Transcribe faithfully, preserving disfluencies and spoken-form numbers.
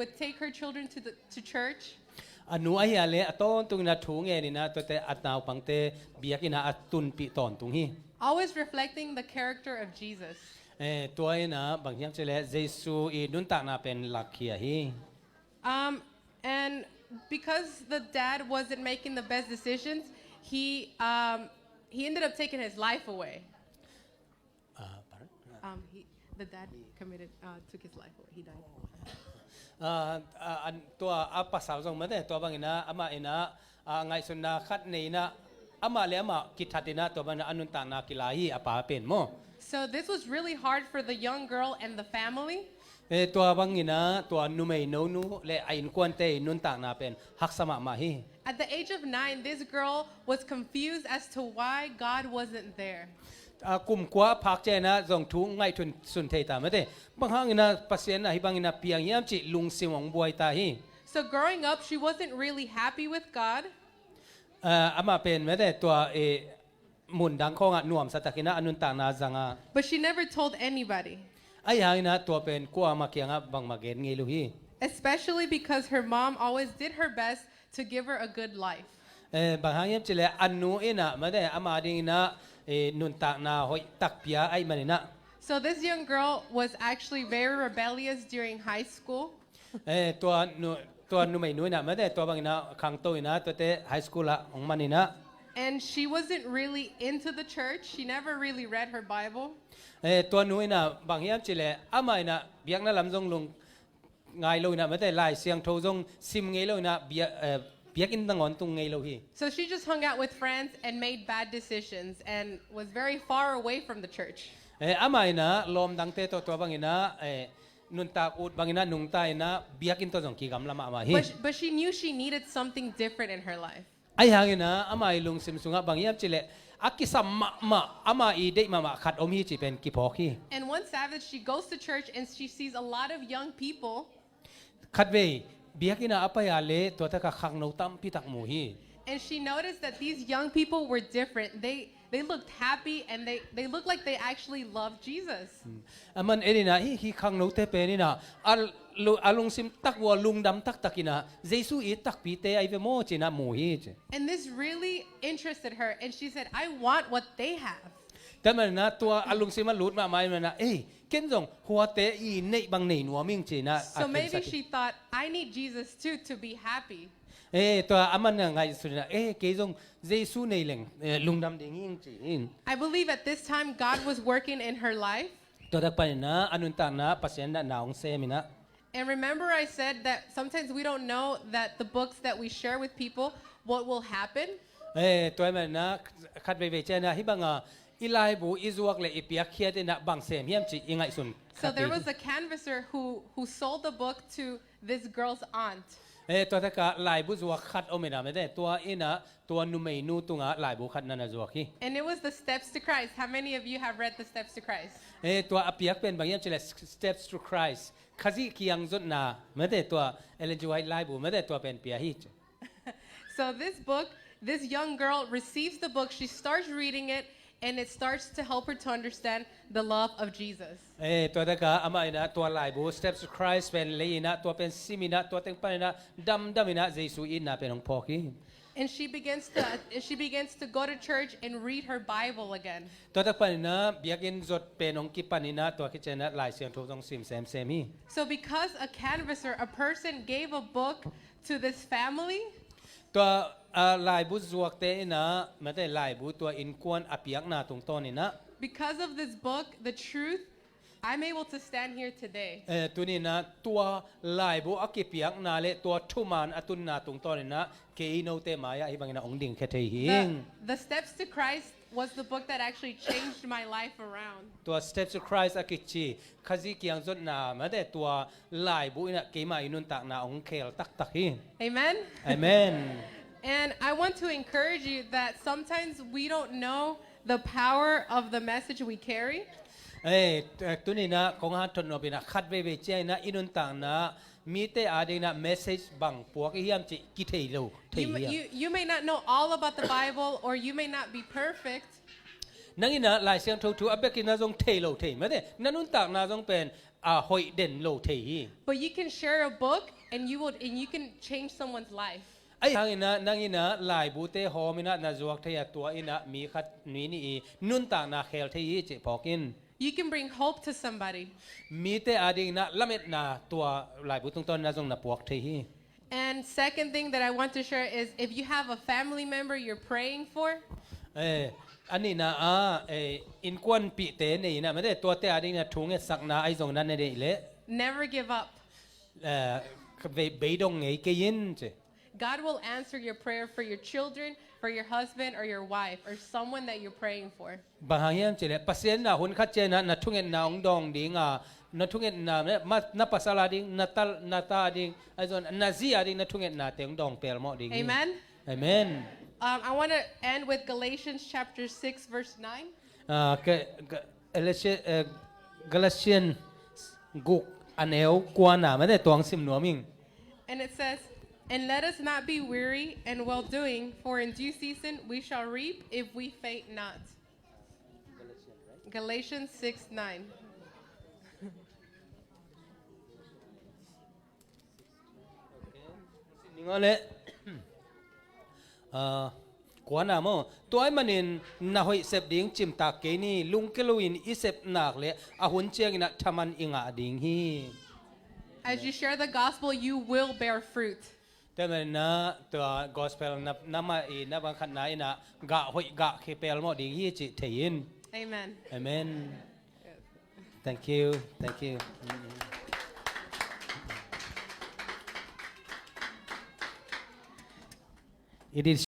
take her children to, the, to church. A nu ahih leh a tawntung in a thu ngen in a tuate a naupangte biakinn ah a tunpih tawntung hi. Always reflecting the character of Jesus. Eh, tua in a bang hiam cih leh Jesu i nuntakna pen lakkhia hi. Um, and because the dad wasn't making the best decisions, he, um, he ended up taking his life away. Ah, pardon? Um, he, the dad committed, uh, took his life away. He died. Ah, ah, an, tua a pasal zong mate, tua bang in a, amah in a, ah, ngaihsutna khat nei in a, amah le amah kithat in a, tua bang in a, a nuntakna kila hi, a pa pen maw. So this was really hard for the young girl and the family. Eh, tua bang in a, tua numei nonu le a innkuante i nuntakna pen haksa mahmah hi. At the age of nine, this girl was confused as to why God wasn't there. A kum kua a phak ciang in a zong thu ngaihsun thei ta mate. Bang hang in a Pasian in a hih bang in a piang hiam cih lungsim hong buai ta hi. So growing up, she wasn't really happy with God. Ah, amah pen mate tua, eh, mundang khawngah nuamsa takin a, a nuntakna zang a. But she never told anybody. Ahi hangin a tua pen kuamah kiangah bangmah gen ngei lo hi. Especially because her mom always did her best to give her a good life. Eh, bang hang hiam cih leh a nu in a mate ama dingin a, eh, nuntakna hoih tak pia ahih manin a. So this young girl was actually very rebellious during high school. Eh, tua nu, tua numei nu in a mate tua bangin a khangto in a tuate high school ah hong man in a. And she wasn't really into the church. She never really read her Bible. Eh, tua nu in a bang hiam cih leh amah in a biakna lam zong lungngai lo in a mate Lai Siangtho zong sim ngei lo in a bia, eh, biakinn nangawn tung ngei lo hi. So she just hung out with friends and made bad decisions and was very far away from the church. Eh, amah in a lawm dangte tawh tua bangin a, eh, nuntak ut bangin a nungta in a biakinn tawh zong kigamla mahmah hi. But, but she knew she needed something different in her life. Ahi hangin a ama i lungsim sungah bang hiam cih leh a kisam mahmah ama i deih mahmah khat om hi cih pen kiphawk hi. And one Sabbath she goes to church and she sees a lot of young people. Khatvei biakinn ah a pai a leh tua takah khangno tampi tak mu hi. And she noticed that these young people were different. They, they looked happy and they, they looked like they actually loved Jesus. Hmm. Aman en in a hih, hih khangnote pen in a a lu-, a lungsim tak uh a lungdam taktak in a Jesu it takpite ahi ve maw ci in a mu hi ci. And this really interested her and she said, "I want what they have." Tua manin a tua a lungsim a lut mahmah in a, "Ei, ken zong huate i neih bang nei nuam ing," ci in a. So maybe she thought, "I need Jesus too to be happy." Eh, tua aman a ngaihsun in a, "Eh, kei zong Jesu nei leng, eh, lungdam ding ing," ci in. I believe at this time God was working in her life. Tua tak panin a a nuntakna Pasian in a na hong sem in a. And remember I said that sometimes we don't know that the books that we share with people, what will happen. Eh, tua manin a khat veivei ciang a hih bang a i laibu i zuak le i piakkhiat in a bang sem hiam cih i ngaihsun. So there was a canvasser who, who sold the book to this girl's aunt. Eh, tua takah laibu zuak khat om in a mate tua in a tua numeinu tungah laibu khat na na zuak hi. And it was the Steps to Christ. How many of you have read the Steps to Christ? Eh, tua a piak pen bang hiam cih leh Steps to Christ. Khazih kiang zotna mate tua Ellen G. White laibu mate tua pen pia hi. So this book, this young girl receives the book, she starts reading it, and it starts to help her to understand the love of Jesus. Eh, tua takah amah in a tua laibu Steps to Christ pen lei in a tua pen sim in a tua teng pan in a damdam in a Jesu itna pen hong phawk hi. And she begins to, she begins to go to church and read her Bible again. Tua tak pan in a biakinn zot pen hong kipan in a tua khit ciang a Lai Siangtho zong sim semsem hi. So because a canvasser, a person gave a book to this family. Tua, ah, laibu zuakte in a mate laibu tua innkuan a piakna tungtawn in a. Because of this book, the truth, I'm able to stand here today. Eh, tuni in a tua laibu a kipiakna le tua thuman a tunna tungtawn in a kei note mai-ah hih bangin a hong dingkhia thei hi. The, the Steps to Christ was the book that actually changed my life around. Tua Steps to Christ a kici Khazih kiang zotna mate tua laibu in a keima i nuntakna hong khel taktak hi. Amen? Amen. And I want to encourage you that sometimes we don't know the power of the message we carry. Eh, tuni in a kong hanthawn nop in a khat veivei ciang in a i nuntakna mite a ding in a message bang puak i hiam cih kithei lo thei hi. You, you, you may not know all about the Bible or you may not be perfect. Nang in a Lai Siangtho thu a bek in a zong thei lo thei mate na nuntakna zong pen a hoih den lo thei hi. But you can share a book and you will and you can change someone's life. Ahi hangin ah nang in ah laibute hawm in ah na zuak thei a, tua in ah mi khat nui nih i nuntakna khel thei hi cih phawk in. You can bring hope to somebody. Mite ading in ah lametna tua laibu tungtawn in ah zong na puak thei hi. And second thing that I want to share is if you have a family member you're praying for, Eh, a nihna ah, eh, innkuanpihte nei in ah, mate, tuate ading in ah thungetsakna ahi zong na nei leh, never give up. Eh, ka bei, beidong ngei kei in ci. God will answer your prayer for your children, for your husband or your wife, or someone that you're praying for. Bang hang hiam cih leh Pasian in ah hun khat ciang in ah na thungetna hong dawng ding a, na thungetna, ma, na pasal ading, na ta, na ta ading, ahi zong na zi ading na thungetnate hong dawng pelmawh ding hi. Amen. Amen. Um, I want to end with Galatians chapter six, verse nine. Ah, ke, ke, Galatian, eh, Galatian guk a neu kuana, mate, tua hong sim nuam ing. And it says, "And let us not be weary in well doing, for in due season we shall reap if we faint not." Galatians six nine. Ning aw le. Ah, kuana maw? Tua ahih manin na hoih sep ding cimtak kei ni, lungke loin i sep nak leh a hun ciangin ah thaman i ngah ding hi. As you share the gospel, you will bear fruit. Tua ahih manin ah tua gospel na, na mah i na bang khatna in ah gah hoih gah khia pelmawh ding hi cih thei in. Amen. Amen. Thank you. Thank you. It is